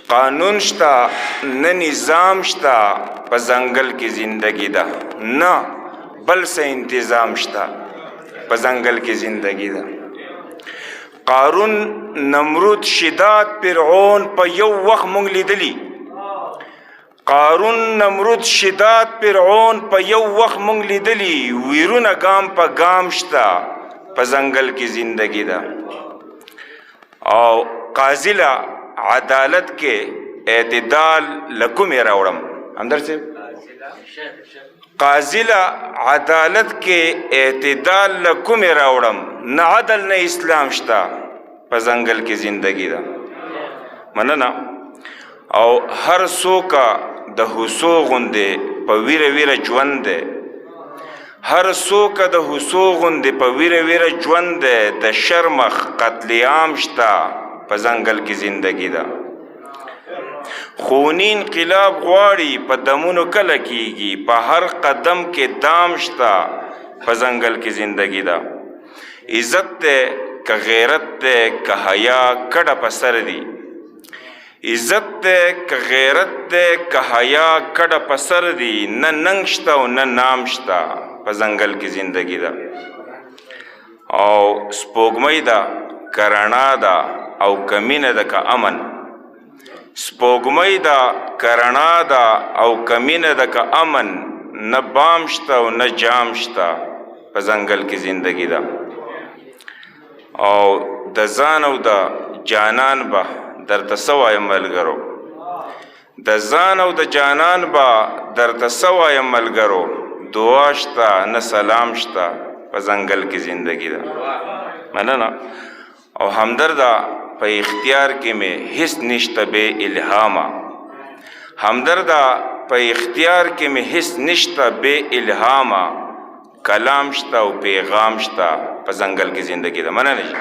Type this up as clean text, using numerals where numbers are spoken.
قانون شته نه نظام شته، په ځنګل کې زندگی ده، نه بل څه انتظام شته، په ځنګل کې زندگی ده. قارون، نمرود، شداد، فرعون په یو وخت مونږ لیدلی. قارون، نمرود، شداد، فرعون په یو وخت مونږ لیدلی. ویرونه ګام په ګام شته، په ځنګل کې زندگی ده. او قاضي له عدالت کې اعتدال لکومې راوړم، همدرد صاحب. قاضي له عدالت کې اعتدال لکومې راوړم، نه عدل نه اسلام شته، په ځنګل کې زندگی ده. مننه. او هر څوک د هوسو غوندې په ویره ویره ژوند دی، هر څوک د هوسو غوندې په ویره ویره ژوند دی، د شرمخ قتل عام شته، په ځنګل کې زندگی ده. خوني انقلاب غواړي، په دمونو کله کیږي، په هر قدم کې دام شته، په ځنګل کې زندگی ده. عزت دی که غیرت دی که حیا کډه په سر دی، عزت دی که غیرت دی که حیا کډه په سر دی، نه ننګ شته او نه نام شته، په ځنګل کې زندگی ده. او سپوږمۍ ده که رڼا ده او که مینه ده که امن، سپوږمۍ ده که رڼا ده او که مینه ده که امن، نه بام شته او نه جام شته، په ځنګل کې زندگی ده. او د ځان او د جانان به درته څه وایم ملګرو، د ځان او د جانان به درته څه وایم ملګرو، دعا شته نه سلام شته، په ځنګل کې زندگی ده. مننه. او همدردا، په اختیار کې مې هیڅ نشته بې الهامه، همدردا، په اختیار کې مې هیڅ نشته بې الهامه، کلام شته او پیغام شته، په ځنګل کې زندگی ده. مننه جی.